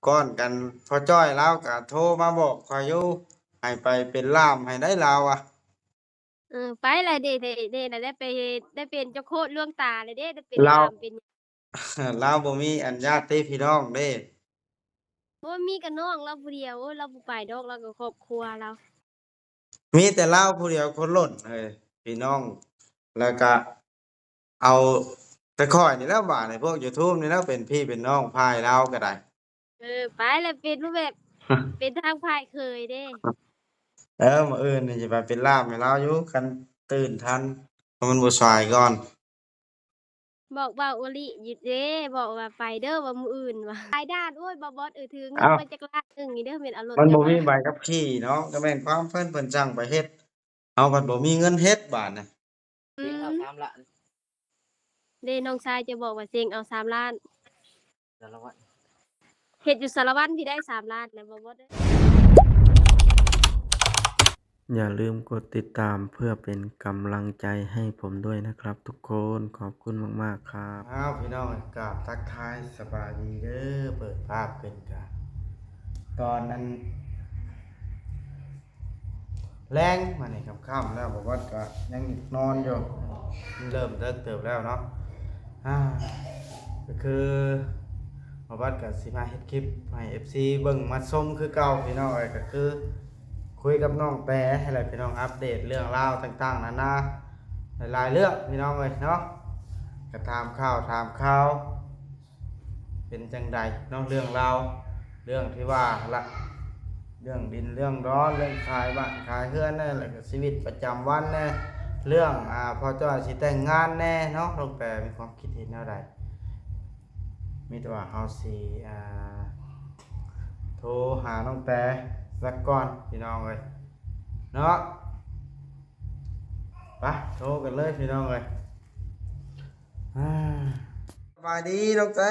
ກ້ອນກັນ ພໍ່ຈ້ອຍລາວກໍໂທມາບອກຂ້ອຍຢູ່ ໃຫ້ໄປເປັນລ່າມໃຫ້ໄດ້ລາວວ່າ. ເອີ ໄປລະເດ ເດ ເດ ໄດ້ໄປ ໄດ້ເປັນເຈົ້າໂຄດຫຼວງຕາລະເດ ໄດ້ເປັນລ່າມເປັນ ລາວບໍ່ມີອັນຍາດຕິພີ່ນ້ອງເດ້. ໂອ້ຍ ມີກະນ້ອງລາວຜູ້ດຽວ ໂອ້ຍ ລາວບໍ່ໄປດອກ ລາວກະຄອບຄົວລາວ. ມີແຕ່ລາວຜູ້ດຽວຄົນລົ້ນເອີຍ ພີ່ນ້ອງ ແລ້ວກະເອົາແຕ່ຂ້ອຍນີ້ແຫຼະບາດນີ້ ພວກຢູທູບນີ້ແຫຼະເປັນພີ່ເປັນນ້ອງ ພາຍລາວກະໄດ້. ເອີ ໄປແລ້ວເປັນແບບ ເປັນທາງພາຍເຂີຍເດ້. ເອີ ມື້ອື່ນນີ້ຊິໄປເປັນລ່າມໃຫ້ລາວຢູ່ ຄັນຕື່ນທັນ ເພາະມັນບໍ່ສາຍກ່ອນ. ບອກບ່າວໂອລິຢູ່ເດ້ ບອກວ່າໄປເດີ ວ່າມື້ອື່ນວ່າ ໄປດ່ານ. ໂອ້ຍ ບ່າວບອດເອີຍ ຖືເງິນມາຈັກລ້ານໜຶ່ງນີ້ເດີ ແມ່ນເອົາລົດ ມັນບໍ່ມີໃບຂັບຂີ່ເນາະ ກໍແມ່ນຄວາມເພິ່ນ ເພິ່ນສັ່ງໄປເຮັດ ເຮົາພັດບໍ່ມີເງິນເຮັດບາດນະ. ອືມ ເສັງເອົາສາມລ້ານ ເດ້ ນ້ອງຊາຍຈະບອກວ່າເສັງເອົາສາມລ້ານ ສາລະວັນ ເຮັດຢູ່ສາລະວັນພີ້ໄດ້ສາມລ້ານນະ ບໍ່ ບໍ່ໄດ້. ຢ່າลืมกดติดตามเพื่อเป็นกำลังใจให้ผมด้วยนะครับทุกคน ขอบคุณมากๆครับ. ອ້າວ ພີ່ນ້ອງ ກາບທັກທາຍສະບາຍດີເດີ ເປີດພາບຂຶ້ນກະຕອນນັ້ນ ແລງມານີ້ຄ່ຳໆແລ້ວ ບ່າວບອດກະຍັງນອນຢູ່ ມັນເລີ່ມເດິກເຕີບແລ້ວເນາະ. ອາ ກໍຄືບ່າວບອດກະຊິມາເຮັດຄລິບໃຫ້ເອັຟຊີເບິ່ງມາຊົມຄືເກົ່າ ພີ່ນ້ອງເອີຍ. ກໍຄືຄຸຍກັບນ້ອງແປຫັ້ນແຫຼະ ພີ່ນ້ອງ ອັບເດດເລື່ອງລາວຕ່າງໆນານາ ຫຼາຍໆເລື່ອງ ພີ່ນ້ອງເອີຍເນາະ. ກໍຖາມຂ່າວ ຖາມຂ່າວ ເປັນຈັ່ງໃດເນາະ ເລື່ອງລາວ ເລື່ອງທີ່ວ່າລະ ເລື່ອງດິນເລື່ອງດອນ ເລື່ອງຂາຍບ້ານຂາຍເຮືອນແດ່ ແລ້ວກໍຊີວິດປະຈຳວັນແດ່ ເລື່ອງ ອາ ພໍ່ຈ້ອຍຊິແຕ່ງງານແດ່ເນາະ. ນ້ອງແປມີຄວາມຄິດເຫັນແນວໃດ? ມີແຕ່ວ່າເຮົາຊິ ອາ ໂທຫານ້ອງແປສັກກ່ອນ ພີ່ນ້ອງເອີຍເນາະ. ໄປ ໂທກັນເລີຍ ພີ່ນ້ອງເອີຍ. ອາ ສະບາຍດີນ້ອງແປ.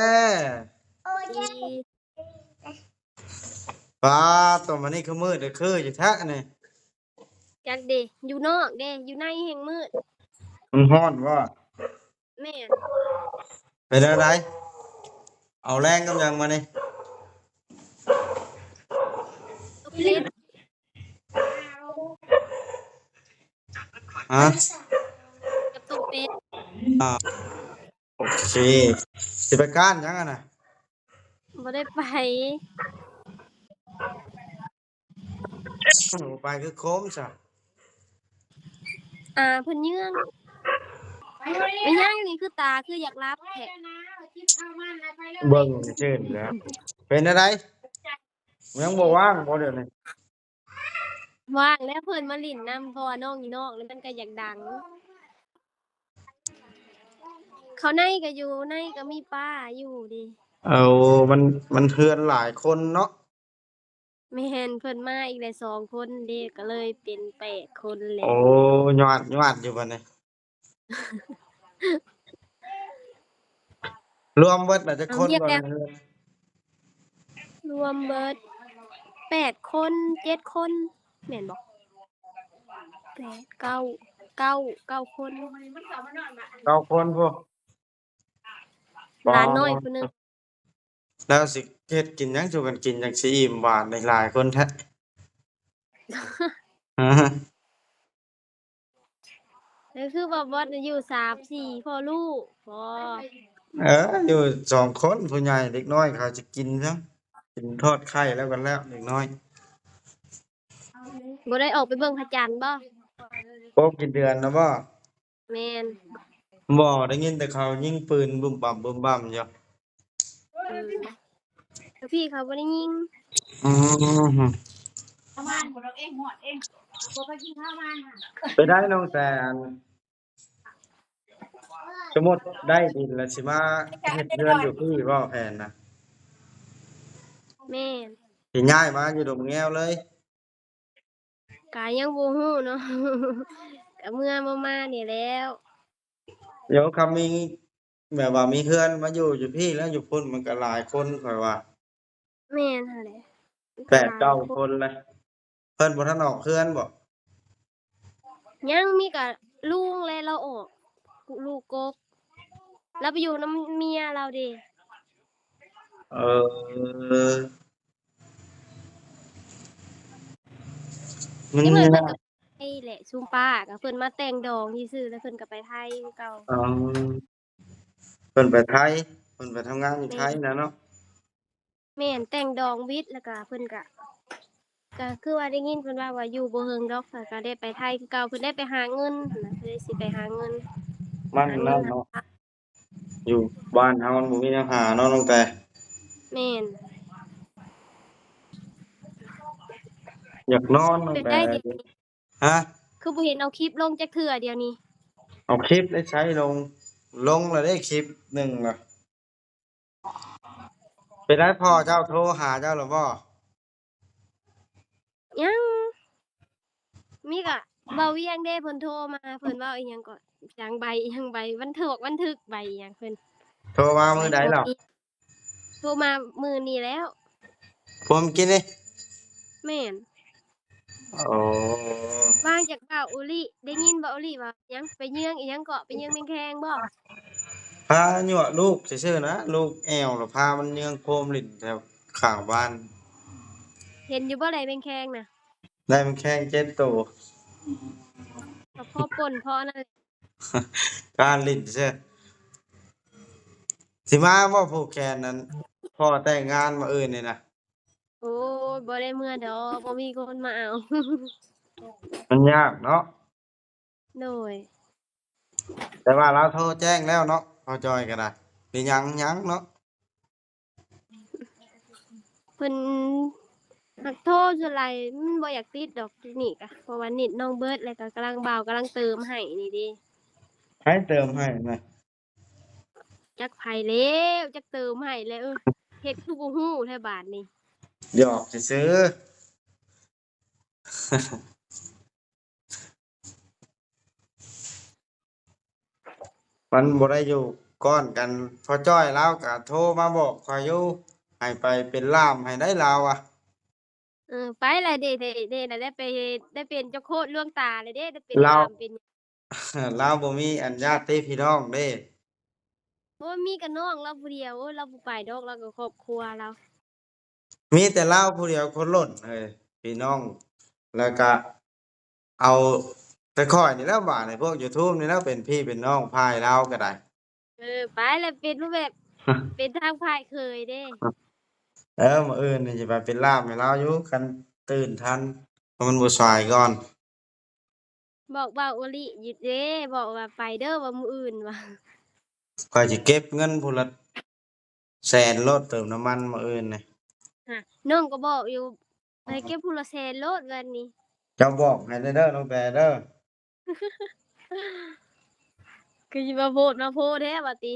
ໂອເຄ ປ້າດ ຕອນມື້ນີ້ຄືມືດ ຄືຢູ່ແທ້ນີ້. ຈັກເດ ຢູ່ນອກເດ ຢູ່ໃນແຮ່ງມືດ. ມັນຮ້ອນບໍ່? ແມ່ນ. ເປັນແນວໃດ? ເອົາແລງກັບຫຍັງມື້ນີ້? ເປັນ ຮະ? ກັບຕົ້ມເປັດ. ອ່າ ໂອເຄ ຊິໄປກ້ານຫຍັງຫັ້ນນະ? ບໍ່ໄດ້ໄປ. ບໍ່ໄປຄືໂຄມຊະ. ອ່າ ເພິ່ນເຍືອງ. ເປັນຫຍັງນີ້ ຄືຕາຄືຢາກຫຼັບແທ້? ເບິ່ງຊື່ໆແລ້ວ. ເປັນແນວໃດ? ຍັງບໍ່ວ່າງບໍ່ດຽວນີ້? ວ່າງແລ້ວ ເພິ່ນມາຫຼິ້ນນຳ ເພາະວ່ານ້ອງຢູ່ນອກແລ້ວມັນກໍຢາກດັງ. ເຂົ້າໃນກໍຢູ່ໃນກໍມີປ້າຢູ່ເດ. ເອົາ ມັນ ມັນເຮືອນຫຼາຍຄົນເນາະ. ແມ່ນ ເພິ່ນມາອີກແລ້ວສອງຄົນເດ ກໍເລີຍເປັນແປດຄົນແລ້ວ. ໂອ້ ຍອດ ຍອດຢູ່ບັດນີ້. ລວມເບິດນະຈັກຄົນ? ລວມເບິດແປດຄົນ ເຈັດຄົນ ແມ່ນບໍ່? ແປດ ເກົ້າ ເກົ້າ ເກົ້າຄົນ. ເກົ້າຄົນພຸ້ນ. ຫຼານນ້ອຍຜູ້ໜຶ່ງ. ແລ້ວຊິເຮັດກິນຫຍັງສູ່ກັນກິນຈັ່ງຊິອີ່ມບາດນີ້ ຫຼາຍຄົນແທ້? ກໍຄືວ່າບອດຢູ່ສາມສີ່ພໍ່ລູກບໍ? ເອີ ຢູ່ສອງຄົນ ຜູ້ໃຫຍ່ ເດັກນ້ອຍເຂົາຊິກິນຫຍັງ? ກິນທອດໄຂ່ແລ້ວກັນແລ້ວ ເດັກນ້ອຍ. ບໍ່ໄດ້ອອກໄປເບິ່ງພະຈັນບໍ? ຄົບກີ່ເດືອນແລ້ວບໍ? ແມ່ນ. ບໍ່ ໄດ້ຍິນແຕ່ເຂົາຍິງປືນບຶ້ມບັ້ມບຶ້ມບັ້ມຢູ່. ອືມ ແຕ່ພີ່ເຂົາບໍ່ໄດ້ຍິງ. ອືມ ເປັນໄດນ້ອງແຕນ? ສົມມຸດໄດ້ດິນແລ້ວຊິມາເຮັດເຮືອນຢູ່ພີ້ບໍ່ ແຜນນະ? ແມ່ນ. ຊິຍ້າຍມາຢູ່ດົງແງວເລີຍ? ກະຍັງບໍ່ຮູ້ເນາະ ກະເມື່ອມາໆນີ້ແລ້ວ. ດຽວຄັນມີແບບວ່າມີເຮືອນມາຢູ່ຢູ່ພີ້ແລ້ວ ຢູ່ພຸ້ນມັນກະຫຼາຍຄົນຂ້ອຍວ່າ. ແມ່ນຫັ້ນແຫຼະ ແປດເກົ້າຄົນແຫຼະ. ເພິ່ນບໍ່ທັນອອກເຮືອນບໍ? ຍັງ ມີກະລຸງແຫຼະລາວອອກ ລູກກົກ ລາວໄປຢູ່ນຳເມຍລາວເດ. ເອີ ມັນ ເມື່ອຍເພິ່ນກໍໄປແຫຼະ ຊຸມປ້າກໍເພິ່ນມາແຕ່ງດອງຊື່ໆ ແລ້ວເພິ່ນກໍໄປໄທຄືເກົ່າ. ອໍ ເພິ່ນໄປໄທ ເພິ່ນໄປທຳງານຢູ່ໄທນະເນາະ. ແມ່ນ ແຕ່ງດອງວິດ ແລ້ວກໍເພິ່ນກໍ ກໍຄືວ່າໄດ້ຍິນເພິ່ນເວົ້າວ່າຢູ່ບໍ່ເຮິງດອກ ແລ້ວກໍໄດ້ໄປໄທຄືເກົ່າ. ເພິ່ນໄດ້ໄປຫາເງິນນະ ເພິ່ນໄດ້ຊິໄປຫາເງິນ ມັນນັ້ນເນາະ ຢູ່ບ້ານເຮົາມັນບໍ່ມີແນວຫາເນາະນ້ອງແຕ. ແມ່ນ ຢາກນອນນ້ອງແຕ. ເປັນໄດ້ດຽວນີ້ ຮະ? ຄືບໍ່ເຫັນເອົາຄລິບລົງຈັກເທື່ອດຽວນີ້. ເອົາຄລິບໄດ້ໃຊ້ລົງ ລົງແລ້ວເດ້ຄລິບໜຶ່ງນະ. ເປັນໄດ້ພໍ່ເຈົ້າໂທຫາເຈົ້າແລ້ວບໍ່? ຍັງ ມີກະເວົ້າວຽງເດ້ ເພິ່ນໂທມາ ເພິ່ນເວົ້າອີ່ຫຍັງເກາະ ຫຍັງໃບ ອີ່ຫຍັງໃບ ບັນທຶກ ບັນທຶກໃບອີ່ຫຍັງເພິ່ນ ໂທມາມື້ໃດລະ? ໂທມາມື້ນີ້ແລ້ວ ພວມກິນນີ້. ແມ່ນ. ໂອ້ ຟັງຈາກບ່າວອຸລິ ໄດ້ຍິນບ່າວອຸລິວ່າຫຍັງ ໄປເຍືອງອີ່ຫຍັງເກາະ ໄປເຍືອງແມງແຄງບໍ່? ພາຍົວະລູກຊື່ໆນະ ລູກແອວ ແລ້ວພາມັນເຍືອງໂຄມຫຼິ້ນແຖວຂ້າງບ້ານ. ເຫັນຢູ່ບໍ່ໄດ້ແມງແຄງນະ? ໄດ້ແມງແຄງເຈັດໂຕ ກໍພໍປົ່ນພໍນັ້ນແຫຼະ ການຫຼິ້ນເຊີ. ຊິມາບໍ່ຜູກແຂນນັ້ນ ພໍ່ແຕ່ງງານມື້ອື່ນນີ້ນະ? ໂອ້ຍ ບໍ່ໄດ້ເມືອດອກ ບໍ່ມີຄົນມາເອົາ ມັນຍາກເນາະ. ໂດຍ ແຕ່ວ່າລາວໂທແຈ້ງແລ້ວເນາະ ເຮົາຈ່ອຍກໍໄດ້ ຫຼືຍັງ ຍັງເນາະ? ເພິ່ນຫາກໂທສ່ວນຫຼາຍມັນບໍ່ຢາກຕິດດອກ ນີ້ກະ ເພາະວ່າເນັດນ້ອງເບິດ ແລ້ວກະກຳລັງ ບ່າວກຳລັງເຕີມໃຫ້ນີ້ເດ້. ໃຜເຕີມໃຫ້ນະ? ຈັກໃຜແລ້ວ ຈັກເຕີມໃຫ້ແລ້ວ. ເອີ ເຮັດຄືບໍ່ຮູ້ແທ້ບາດນີ້ ຫຍອກຊື່ໆ. ມັນບໍ່ໄດ້ຢູ່ກ້ອນກັນ ພໍ່ຈ້ອຍລາວກະໂທມາບອກຂ້ອຍຢູ່ ໃຫ້ໄປເປັນລ່າມໃຫ້ໄດ້ລາວວ່າ. ເອີ ໄປລະເດ້ ໄດ້ ໄດ້ ໄດ້ໄປ ໄດ້ເປັນເຈົ້າໂຄດຫຼວງຕາລະເດ້ ໄດ້ເປັນລ່າມເປັນ ລາວບໍ່ມີອັນຍາດຕິພີ່ນ້ອງເດ້. ໂອ້ຍ ມີກະນ້ອງລາວຜູ້ດຽວ ໂອ້ຍ ລາວບໍ່ໄປດອກ ລາວກະຄອບຄົວລາວ. ມີແຕ່ລາວຜູ້ດຽວຄົນລົ້ນເອີຍ ພີ່ນ້ອງ ແລ້ວກະເອົາແຕ່ຂ້ອຍນີ້ແຫຼະບາດນີ້ ພວກຢູທູບນີ້ແຫຼະເປັນພີ່ເປັນນ້ອງ ພາຍລາວກໍໄດ້. ເອີ ໄປແລ້ວເປັນແບບ ເປັນທາງພາຍເຂີຍເດ້. ເອີ ມື້ອື່ນນີ້ຊິໄປເປັນລ່າມໃຫ້ລາວຢູ່ ຄັນຕື່ນທັນ ເພາະມັນບໍ່ສາຍກ່ອນ. ບອກບ່າວໂອລິຢູ່ເດ້ ບອກວ່າໄປເດີວ່າມື້ອື່ນວ່າ. ຂ້ອຍຊິເກັບເງິນຜູ້ລະແສນໂລດ ເຕີມນ້ຳມັນມື້ອື່ນນີ້. ຮະ ນ້ອງກໍບອກຢູ່ ໃຫ້ເກັບຜູ້ລະແສນໂລດວ່ານີ້. ເຈົ້າບອກໃຫ້ແດ່ເດີນ້ອງແຕເດີ. ຄືຊິມາໂພດມາໂພແທ້ວ່າຕິ.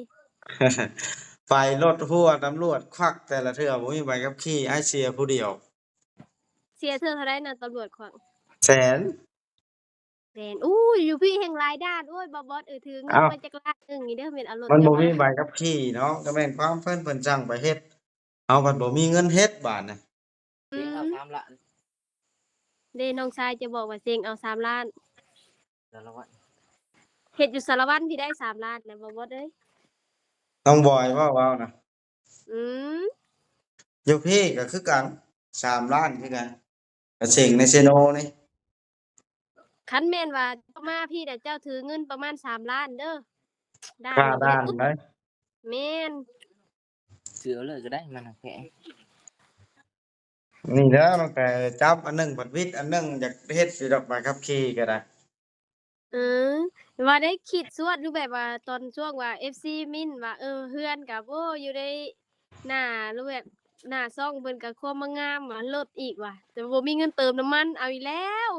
ໄປລົດຫົວຕຳຫຼວດຄວັກແຕ່ລະເທື່ອ ບໍ່ມີໃບຂັບຂີ່ ອ້າຍເສຍຜູ້ດຽວ. ເສຍເທື່ອເທົ່າໃດນະຕຳຫຼວດຄວັກ? ແສນ. ແສນ ອູ້ຍ ຢູ່ພີ້ແຮ່ງຫຼາຍດ່ານ. ໂອ້ຍ ບ່າວບອດເອີຍ ຖືເງິນມາຈັກລ້ານໜຶ່ງນີ້ເດີ ແມ່ນເອົາລົດ ມັນບໍ່ມີໃບຂັບຂີ່ເນາະ ກໍແມ່ນຄວາມເພິ່ນ ເພິ່ນສັ່ງໄປເຮັດ ເຮົາພັດບໍ່ມີເງິນເຮັດບາດນີ້. ອືມ ເຊັງເອົາສາມລ້ານ ເດ້ ນ້ອງຊາຍຈະບອກວ່າເຊັງເອົາສາມລ້ານ ສາລະວັນ ເຮັດຢູ່ສາລະວັນພີ້ໄດ້ສາມລ້ານນະ ບ່າວບອດເອີຍ. ນ້ອງບອຍເວົ້າ ເວົ້ານະ. ອືມ ຢູ່ພີ້ກໍຄືກັນ ສາມລ້ານຄືກັນ ກະເສັງໃນເຊໂນນີ້. ຄັນແມ່ນວ່າເຈົ້າມາພີ້ນະ ເຈົ້າຖືເງິນປະມານສາມລ້ານເດີ ດ່ານ ຄ່າດ່ານໄດ໋. ແມ່ນ ຊື້ເອົາເລີຍກໍໄດ້ ມັນແພງ. ນີ້ເດີ ນ້ອງແຕ ຈັບອັນໜຶ່ງ ບັດວິດອັນໜຶ່ງ ຢາກເຮັດຢູ່ດອກ ໃບຂັບຂີ່ກໍໄດ້. ເອີ ວ່າໄດ້ຄິດຊວດຢູ່ ແບບວ່າຕອນຊ່ວງວ່າເອັຟຊີມິ້ນວ່າ ເອີ ເຮືອນກະ ໂອ້ ຢູ່ໃນໜ້າ ຫຼືແບບໜ້າຊ່ອງເພິ່ນກະຄວາມມາງາມວ່າ ລົດອີກວ່າ ແຕ່ບໍ່ມີເງິນເຕີມນ້ຳມັນ ເອົາອີກແລ້ວ.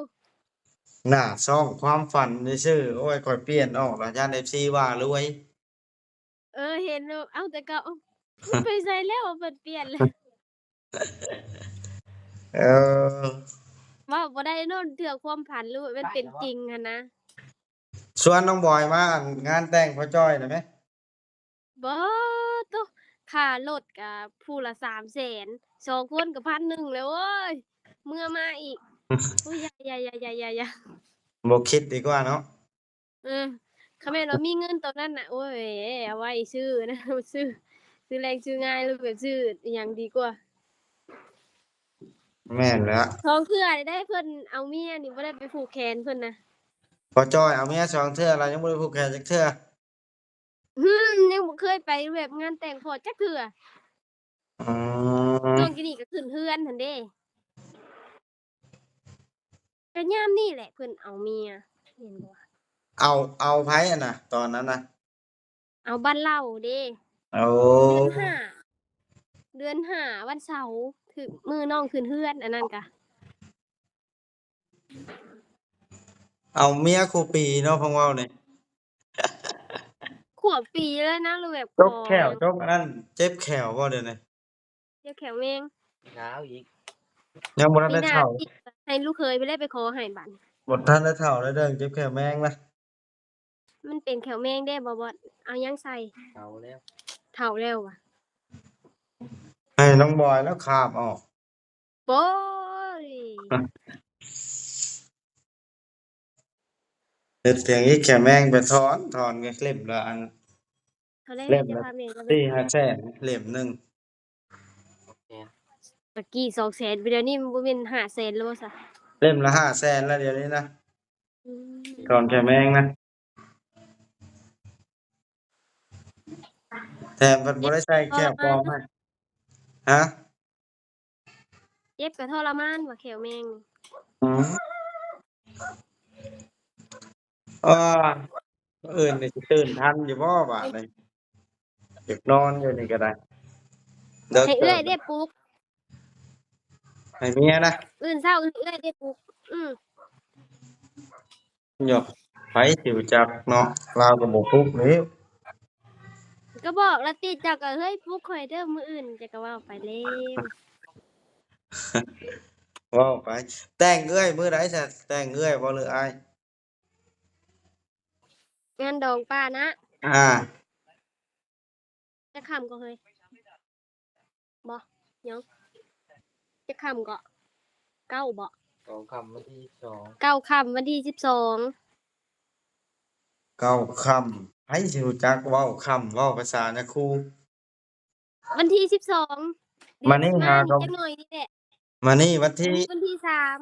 ໜ້າຊ່ອງຄວາມຝັນຊື່ໆ ໂອ້ຍ ຂ້ອຍປ່ຽນອອກລະ ຢ້ານເອັຟຊີວ່າລວຍ. ເອີ ເຫັນຢູ່ ເອົ້າ ແຕ່ເກົ່າ ເອົ້າ ມັນໄປໃສແລ້ວ ເພິ່ນປ່ຽນແລ້ວ. ເອີ ເວົ້າບໍ່ໄດ້ເນາະ ເທື່ອຄວາມຝັນ ຫຼືມັນເປັນຈິງຫັ້ນນະ. ຊວນນ້ອງບອຍມາອັນງານແຕ່ງພໍ່ຈ້ອຍນະແມ. ບໍ່ ໂຕ ຄ່າລົດກະຜູ້ລະສາມແສນ ສອງຄົນກະພັນໜຶ່ງແລ້ວ ໂອ້ຍ ເມືອມາອີກ. ໂອ້ຍ ຢ່າໆໆໆໆ ບໍ່ຄິດດີກວ່າເນາະ. ເອີ ຄັນແມ່ນວ່າມີເງິນຕອນນັ້ນນະ ໂອ້ຍ ເອົາໄວ້ຊື້ນະ ຊື້ ຊື້ແລງຊື້ງ່າຍ ຫຼືແບບຊື້ອີ່ຫຍັງດີກວ່າ. ແມ່ນແລ້ວ ສອງເທື່ອໄດ້ເພິ່ນເອົາເມຍນີ້ ບໍ່ໄດ້ໄປຜູກແຂນເພິ່ນນະ. ພໍ່ຈ້ອຍເອົາເມຍສອງເທື່ອ ລາວຍັງບໍ່ໄດ້ຜູກແຂນຈັກເທື່ອ. ອືມ ຍັງບໍ່ເຄີຍໄປແບບງານແຕ່ງພໍ່ຈັກເທື່ອ. ອືມ ຊ່ວງກີ້ນີ້ກໍຂຶ້ນເຮືອນຫັ້ນເດ້. ກໍຍາມນີ້ແຫຼະເພິ່ນເອົາເມຍ ເຫັນບໍ່? ເອົາ ເອົາໃຜຫັ້ນນະ ຕອນນັ້ນນະ? ເອົາບ້ານເຫຼົ່າເດ້. ໂອ້ ເດືອນຫ້າ ເດືອນຫ້າ ວັນເສົາ ຖືກມື້ນ້ອງຂຶ້ນເຮືອນ ອັນນັ້ນກະ ເອົາເມຍຄູ່ປີເນາະ ເພິ່ນເວົ້ານີ້. ຂວບປີແລ້ວນະ ຫຼືແບບ ຈົກແຂ້ວ ຈົກອັນນັ້ນ ເຈັບແຂ້ວບໍ່ດຽວນີ້? ເຈັບແຂ້ວແມງ ໜາວອີກ ຍັງບໍ່ທັນໄດ້ເຖົ້າ ໃຫ້ລູກເຂີຍໄປເລີຍ ໄປຂໍໃຫ້ບາດນີ້. ບໍ່ທັນໄດ້ເຖົ້າແລ້ວເດີ ເຈັບແຂ້ວແມງນະ. ມັນເປັນແຂ້ວແມງເດ້ບໍ່ບອດ ເອົາຫຍັງໃສ່? ເຖົ້າແລ້ວ ເຖົ້າແລ້ວຫວາ. ໃຫ້ນ້ອງບອຍແລ້ວຄາບອອກ. ໂອ້ຍ ເຮັດຫຍັງອີກ ແຂ້ວແມງໄປຖອນ ຖອນກໍເຫຼັ້ມລະອັນ ເທົ່າໃດ ເຫຼັ້ມລະ ຈະພາແມ່ກໍໄດ້ ສີ່ຫ້າແສນ ເຫຼັ້ມໜຶ່ງ. ຕະກີ້ສອງແສນ ດຽວນີ້ມັນບໍ່ແມ່ນຫ້າແສນແລ້ວບໍ່ຊະ? ເຫຼັ້ມລະຫ້າແສນແລ້ວດຽວນີ້ນະ. ອືມ ຖອນແຂ້ວແມງນະ ແຖມເພິ່ນບໍ່ໄດ້ໃສ່ແຂ້ວປອມໃຫ້. ຮະ? ເຈັບກໍທໍລະມານວ່າແຂ້ວແມງນີ້. ອືມ ເອີ ມື້ອື່ນນີ້ຊິຕື່ນທັນຢູ່ບໍ່ບາດນີ້? ຢາກນອນຢູ່ນີ້ກໍໄດ້. ເດີກ ໃຫ້ເອື້ອຍເດ້ປຸກ ໃຫ້ເມຍນະ ອື່ນເຊົ້າໃຫ້ເອື້ອຍເດ້ປຸກ. ອືມ ໂຍ ໃຜຊິຮູ້ຈັກເນາະ ລາວກໍບໍ່ປຸກແລ້ວ. ກໍບອກລະຕິ ເຈົ້າກໍ ເຮີ້ຍ ປຸກຂ້ອຍເດີ ມື້ອື່ນ ເຈົ້າກໍເວົ້າໄປແລ້ວ. ເວົ້າໄປ. ແຕ່ງເອື້ອຍມື້ໃດຊະ? ແຕ່ງເອື້ອຍບໍ່ ຫຼືອ້າຍ? ງານດອງປ້ານະ. ອ່າ ຈັກຄ່ຳກໍເຮີ້ຍ? ບໍ່ ຍັງ ຈັກຄ່ຳກໍ? ເກົ້າບໍ່? ສອງຄ່ຳວັນທີສິບສອງ ເກົ້າຄ່ຳວັນທີສິບສອງ ເກົ້າຄ່ຳ ໃຜຊິຮູ້ຈັກເວົ້າຄ່ຳ ເວົ້າພາສາຍາຄູ. ວັນທີສິບສອງ ມານີ້ຫາກໍ ຈັກໜ້ອຍນີ້ແຫຼະ. ມານີ້ວັນທີ ວັນທີສາມ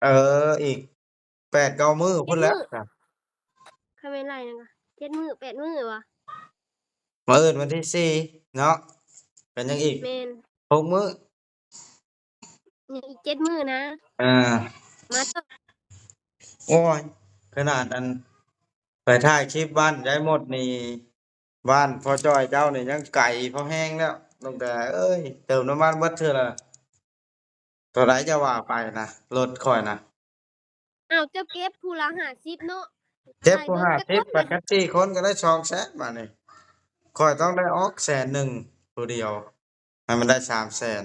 ເອີ ອີກ ແປດເກົ້າມື້ພຸ້ນແຫຼະ. ຄັນແມ່ນໄລ່ນັ້ນກໍເຈັດມື້ແປດມື້ຫວາ? ມື້ອື່ນວັນທີສີ່ເນາະ ກໍຍັງອີກ ແມ່ນ ຫົກມື້ ຍັງອີກເຈັດມື້ນະ. ອ່າ ມາເຖາະ. ໂອ້ຍ ຂະໜາດອັນ ໄປຖ່າຍຄລິບບ້ານຍາຍມົດນີ້ ບ້ານພໍ່ຈ້ອຍເຈົ້ານີ້ຍັງໄກພໍແຮງແລ້ວ. ນ້ອງແຕ່ເອີຍ ເຕີມນ້ຳມັນເບິດເທື່ອລະ ເທົ່າໃດຈະວ່າໄປນະ ລົດຂ້ອຍນະ. ອ້າວ ເຈົ້າເກັບຜູ້ລະຫ້າສິບເນາະ. ເກັບຜູ້ຫ້າສິບ ບັດກັນສີ່ຄົນກໍໄດ້ສອງແສນບາດນີ້. ຂ້ອຍຕ້ອງໄດ້ອອກແສນໜຶ່ງຜູ້ດຽວ ໃຫ້ມັນໄດ້ສາມແສນ.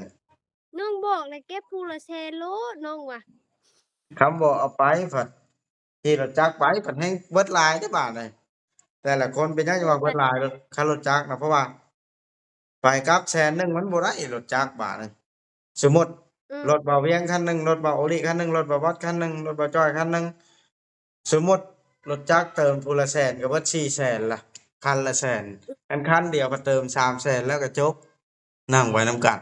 ນ້ອງບອກແລ້ວເກັບຜູ້ລະແສນໂລດ ນ້ອງວ່າ. ຄຳບໍ່ເອົາໄປ ພັດຂີ່ລົດຈັກໄປ ພັດແຮ່ງເບິດຫຼາຍເດ້ບາດນີ້. ແຕ່ລະຄົນເປັນຫຍັງຈັ່ງວ່າເບິດຫຼາຍ ຄັນລົດຈັກນະ ເພາະວ່າ ໄປກັບແສນໜຶ່ງມັນບໍ່ໄດ້ລົດຈັກບາດນີ້. ສົມມຸດ ອືມ ລົດບ່າວວຽງຄັນໜຶ່ງ ລົດບ່າວໂອລິຄັນໜຶ່ງ ລົດບ່າວບອດຄັນໜຶ່ງ ລົດບ່າວຈ້ອຍຄັນໜຶ່ງ. ສົມມຸດລົດຈັກເຕີມຜູ້ລະແສນກໍເບິດສີ່ແສນລະ ຄັນລະແສນ. ອັນຄັນດຽວກໍເຕີມສາມແສນແລ້ວກໍຈົບ ນັ່ງໄວ້ນຳກັນ.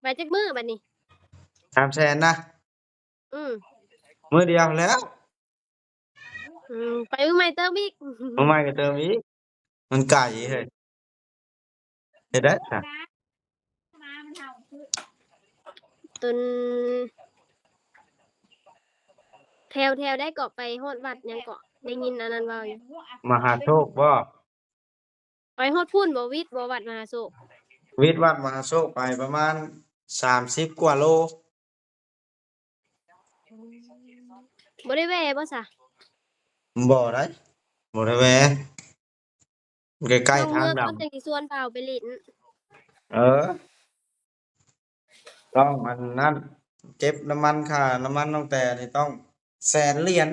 ໄປຈັກມື້ບາດນີ້? ສາມແສນນະ. ອືມ ມື້ດຽວແລ້ວ. ອືມ ໄປມື້ໃໝ່ເຕີມອີກ. ມື້ໃໝ່ກໍເຕີມອີກ ມັນໄກເຮີ້ຍ. ເຮັດໄດ້ຊະ ຕົນ ແຖວ ແຖວໃດເກາະ ໄປຮອດວັດຫຍັງເກາະ ໄດ້ຍິນອັນນັ້ນເວົ້າຢູ່. ມະຫາໂຊກບໍ? ໄປຮອດພຸ້ນບໍ? ວິດບໍ່ ວັດມະຫາໂຊກ? ວິດວັດມະຫາໂຊກໄປປະມານສາມສິບກວ່າໂລ. ບໍ່ໄດ້ແວ່ບໍ່ຊະ? ບໍ່ໄດ້ ບໍ່ໄດ້ແວ່ ໃກ້ໆທາງດຳ. ເມືອງເຂົາຈັ່ງຊິຊວນບ່າວໄປຫຼິ້ນ. ເອີ ຕ້ອງອັນນັ້ນ ເກັບນ້ຳມັນ ຄ່ານ້ຳມັນນ້ອງແຕ່ນີ້ຕ້ອງແສນຫຼຽນ.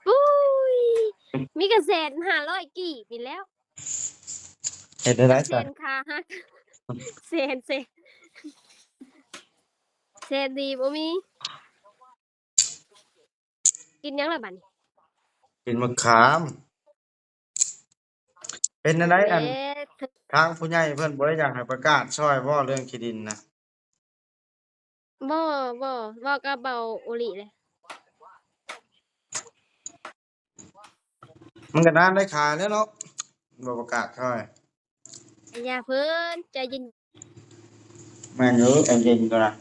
ປຸ້ຍ ມີກະແສນຫ້າຮ້ອຍກີບນີ້ແລ້ວ. ເຮັດໄດ້ ແສນຂາຫັກ ແສນ ແສນ ແສນດີບໍ່ມີ. ກິນຫຍັງລະບາດນີ້? ກິນໝາກຂາມ. ເປັນແນວໃດ ອັນ ເອີ ທາງຜູ້ໃຫຍ່ເພິ່ນບໍ່ໄດ້ຢາກໃຫ້ປະກາດຊ່ອຍບໍ່ ເລື່ອງທີ່ດິນນະ? ບໍ່ ບໍ່ ເວົ້າກັບເບົາໂອລິແຫຼະ. ມັນກໍນານໄດ້ຂາຍແລ້ວເນາະ ບໍ່ປະກາດເທົ່າໃດ. ຢ່າເພິ່ນ ໃຈເຢັນ. ແມ່ນຢູ່ ໃຈເຢັນກ່ອນນະ.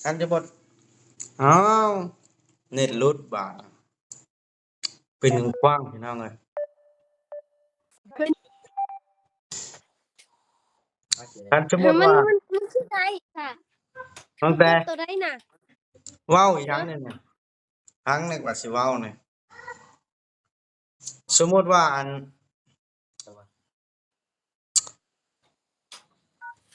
ຄັນຈະໝົດ ອ້າວ ເນັດຫຼຸດບາດ ເປັນຂວ້າງ ພີ່ນ້ອງເອີຍ. ຄັນສົມມຸດວ່າ ມັນ ມັນຄືໄດ້ຄ່ະ ຕັ້ງແຕ່ ຕົວໃດນະ ເວົ້າອີ່ຫຍັງນີ້ນະ ຟັງແດ່ກວ່າຊິເວົ້ານີ້. ສົມມຸດວ່າ ອັນ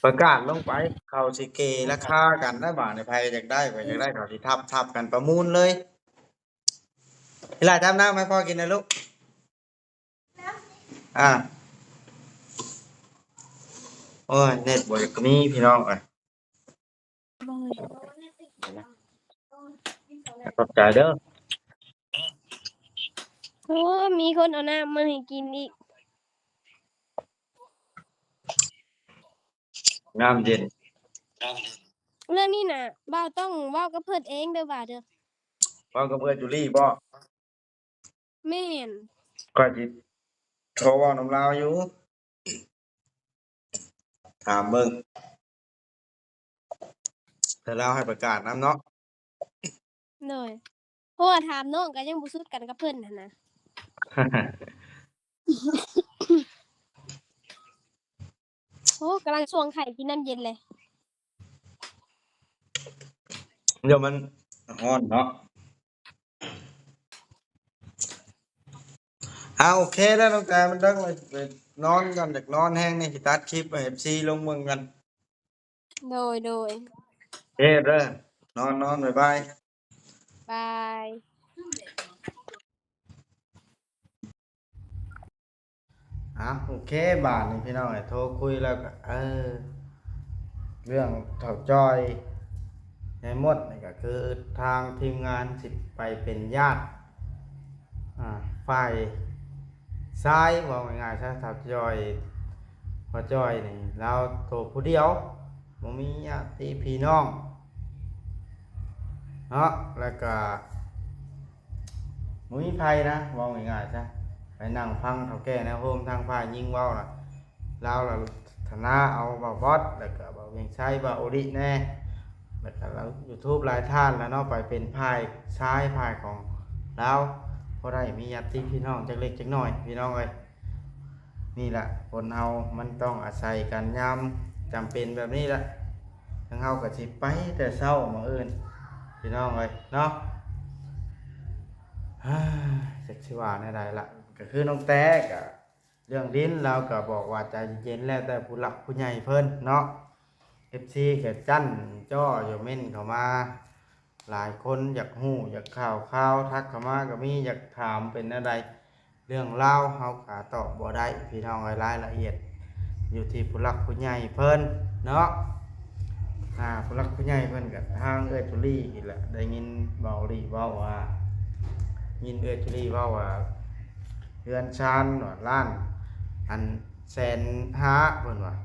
ປະກາດລົງໄປ ເຂົາຊິເກລາຄາກັນໄດ໋ ບາດນີ້ ໃຜຢາກໄດ້ ໃຜຢາກໄດ້ ເຂົາຊິທັບ ທັບກັນປະມູນເລີຍ. ອີຫຼ້າ ຈັບນ້ຳໃຫ້ພໍ່ກິນແດ່ລູກ. ອ່າ ໂອ້ຍ ເນັດບໍ່ຢາກມີ ພີ່ນ້ອງເອີຍ. ຂອບໃຈເດີ. ໂອ້ ມີຄົນເອົານ້ຳມາໃຫ້ກິນອີກ. ນ້ຳເຢັນ. ເລື່ອງນີ້ນະ ບ່າວຕ້ອງເວົ້າກັບເພິ່ນເອງເດີ ບ່າວເດີ. ເວົ້າກັບເອື້ອຍຈູລີບໍ? ແມ່ນ. ຂ້ອຍຊິໂທເວົ້ານຳລາວຢູ່ ຖາມເບິ່ງ ແຕ່ລາວໃຫ້ປະກາດນຳເນາະ. ໂດຍ ເພາະວ່າຖາມນ້ອງກໍຍັງບໍ່ສຸດກັນກັບເພິ່ນຫັ້ນນະ. ໂອ້ ກຳລັງຊ່ວງໄຂ່ກິນນ້ຳເຢັນເລີຍ. ດຽວມັນຮ້ອນເນາະ. ອ່າ ໂອເຄແລ້ວ ນ້ອງແຕ ມັນດັງເລີຍ ໄປນອນກ່ອນ ຢາກນອນແຮງນີ້ ຊິຕັດຄລິບໃຫ້ເອັຟຊີລົງເບິ່ງກັນ. ໂດຍ ໂດຍ. ໂອເຄເດີ ນອນ ນອນ ບາຍບາຍ. ບາຍ. ອ່າ ໂອເຄ ບາດນີ້ພີ່ນ້ອງເອີຍ ໂທຄຸຍແລ້ວກໍ ເອີ ເລື່ອງທ້າວຈ່ອຍ ຍາຍມົດນີ້ກໍຄືທາງທີມງານຊິໄປເປັນຍາດ ອ່າ ຝ່າຍຊາຍ ເວົ້າງ່າຍໆຊະ ທ້າວຈ່ອຍ ພໍ່ຈ່ອຍນີ້ລາວໂຕຜູ້ດຽວ ບໍ່ມີຍາດຕິພີ່ນ້ອງເນາະ ແລ້ວກໍ ບໍ່ມີໃຜນະ ເວົ້າງ່າຍໆຊະ ໄປນັ່ງຟັງເຖົ້າແກ່ໃນໂຮມທາງຝ່າຍຍິງເວົ້ານະ ລາວລະຖານະເອົາບ່າວບອດ ແລ້ວກະບ່າວວຽງໄຊ ບ່າວໂອລິແດ່ ແລ້ວກະລາວຢູທູບຫຼາຍທ່ານລະເນາະ ໄປເປັນຝ່າຍຊາຍ ຝ່າຍຂອງລາວ ພໍໄດ້ມີຍາດຕິພີ່ນ້ອງຈັກເລັກຈັກນ້ອຍ ພີ່ນ້ອງເອີຍ. ນີ້ລະ ຄົນເຮົາມັນຕ້ອງອາໄສກັນຍາມຈຳເປັນແບບນີ້ລະ ທາງເຮົາກໍຊິໄປແຕ່ເຊົ້າມື້ອື່ນ ພີ່ນ້ອງເອີຍເນາະ. ຈັກຊິວ່າແນວໃດລະ ກໍຄືນ້ອງແຕ້ກະ ເລື່ອງດິນລາວກໍບອກວ່າໃຈເຢັນໆ ແລ້ວແຕ່ຜູ້ຫຼັກຜູ້ໃຫຍ່ເພິ່ນເນາະ. ເອັຟຊີກໍຈັ່ນຈໍ້ຢູ່ ເມັ້ນເຂົ້າມາ ຫຼາຍຄົນຢາກຮູ້ຢາກຂ່າວຄາວ ທັກເຂົ້າມາກໍມີ ຢາກຖາມເປັນແນວໃດ ເລື່ອງລາວເຮົາກໍຕອບບໍ່ໄດ້ພີ່ນ້ອງເອີຍ ລາຍລະອຽດຢູ່ທີ່ຜູ້ຫຼັກຜູ້ໃຫຍ່ເພິ່ນເນາະ. ອ່າ ຜູ້ຫຼັກຜູ້ໃຫຍ່ເພິ່ນກໍທາງເອື້ອຍຈູລີນີ້ແຫຼະ ໄດ້ຍິນເບົາລີເວົ້າວ່າ ຍິນເອື້ອຍຈູລີເວົ້າວ່າ ເຮືອນຊານວ່າລ້ານ ອັນ ແສນຫ້າ ເພິ່ນວ່າ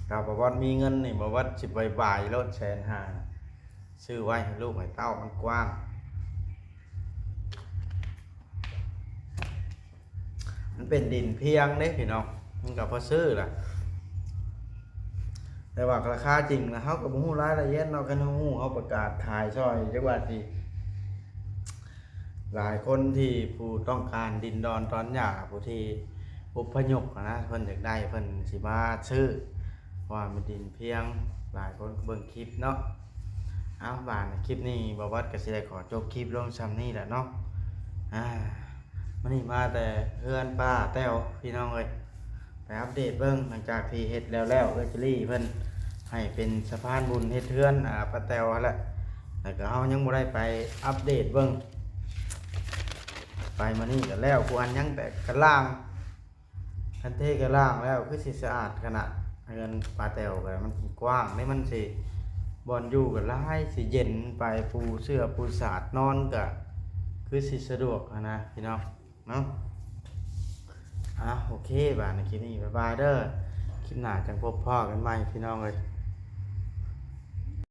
ຖ້າບໍ່ວັດມີເງິນນີ້ ບໍ່ວັດຊິບາຍບາຍໂລດ ແສນຫ້າ ຊື້ໄວ້ໃຫ້ລູກໃຫ້ເຕົ້າມັນກວ້າງ. ມັນເປັນດິນພຽງເດ້ພີ່ນ້ອງ ມັນກໍພໍຊື້ລະ ແຕ່ວ່າລາຄາຈິງລະເຮົາກໍບໍ່ຮູ້ລາຍລະອຽດເນາະ ຄັນເຮົາຮູ້ເຮົາປະກາດຂາຍຊ່ອຍ ຈັກວ່າຊິ ຫຼາຍຄົນທີ່ຜູ້ຕ້ອງການດິນດອນຕອນຫຍ້າ ຜູ້ທີ່ອົບພະຍົບຫັ້ນນະ ເພິ່ນຢາກໄດ້ເພິ່ນຊິມາຊື້ ເພາະວ່າມັນດິນພຽງ ຫຼາຍຄົນກໍເບິ່ງຄລິບເນາະ. ເອົາ ບາດນີ້ຄລິບນີ້ບ່າວວັດກໍຊິໄດ້ຂໍຈົບຄລິບລົງຊ່ຳນີ້ແຫຼະເນາະ. ອ່າ ມື້ນີ້ມາແຕ່ເຮືອນປ້າແຕ້ວພີ່ນ້ອງເອີຍ ໄປອັບເດດເບິ່ງ ຫຼັງຈາກທີ່ເຮັດແລ້ວໆ ເອື້ອຍຈີລີເພິ່ນໃຫ້ເປັນສະພານບຸນເຮັດເຮືອນ ອ່າ ປ້າແຕ້ວຫັ້ນແຫຼະ ແລ້ວກໍເຮົາຍັງບໍ່ໄດ້ໄປອັບເດດເບິ່ງ ໄປມື້ນີ້ກໍແລ້ວ ຜູ້ອັນຍັງແຕ່ກະລ່າງ ຄັນເທກະລ່າງແລ້ວຄືຊິສະອາດຂະໜາດ ເຮືອນປ້າແຕ້ວກໍມັນກວ້າງເດ້ ມັນຊິບ່ອນຢູ່ກໍຫຼາຍ ຊິເຢັນ ໄປປູເສື່ອປູສາດນອນກໍຄືຊິສະດວກຫັ້ນນະພີ່ນ້ອງ. ເນາະ ອ່າ ໂອເຄ ບາດນີ້ຄລິບນີ້ບາຍບາຍເດີ. ຄລິບໜ້າຈັ່ງພົບພໍ້ກັນໃໝ່ພີ່ນ້ອງເອີຍ.